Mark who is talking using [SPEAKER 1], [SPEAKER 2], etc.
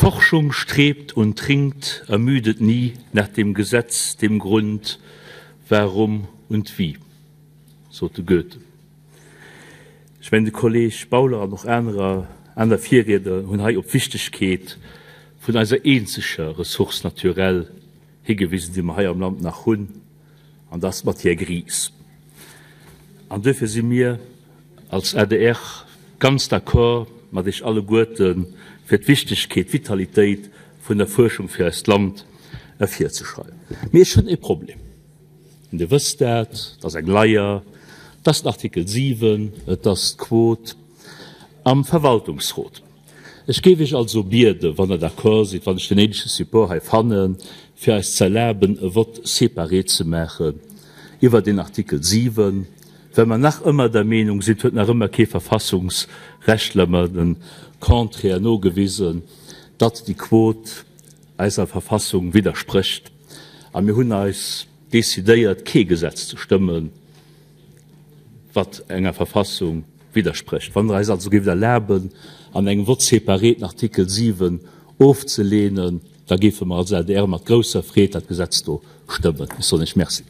[SPEAKER 1] Forschung strebt und ringt ermüdet nie nach dem Gesetz, dem Grund, warum und wie, sot de Goethe. Ech mengen, de Kolleg Bauler an och anerer, aner Virriedner hunn hei op d'Wichtegkeet vun eiser eenzeger Ressource naturelle higewisen, déi mer hei am Land nach hunn, an dat ass d'Matière grise. An duerfir si mir als adr ganz d'accord mat Iech alleguerte fir d'Wichtegkeet, d'Vitalitéit vun der Fuerschung fir eist Land ervirzeschreiwen. Mee ech hunn ee Problem, an Dir wësst dat, et ass eng Leier, et ass den Artikel 7, et ass d'Quot am Verwaltungsrot. Ech géif Iech also bieden, wann Der d'accord sidd, wann ech den néidege Support hei fannen, fir eis ze erlaben, e Vote séparé ze maachen iwwert deen Artikel 7, well mer nach ëmmer der Meenung sinn, et huet nach ëmmer kee Verfassungsrechtler mer de Contraire nogewisen, datt déi Quot eiser Verfassung widdersprécht. A mir hunn eis decidéiert, kee Gesetz ze stëmmen, wat enger Verfassung widdersprécht. Wann Der eis also géift erlaben, an engem Vote séparé den Artikel 7 ofzelehnen, da géife mer als adr mat grousser Freed dat Gesetz do stëmmen. Ech soen Iech Merci.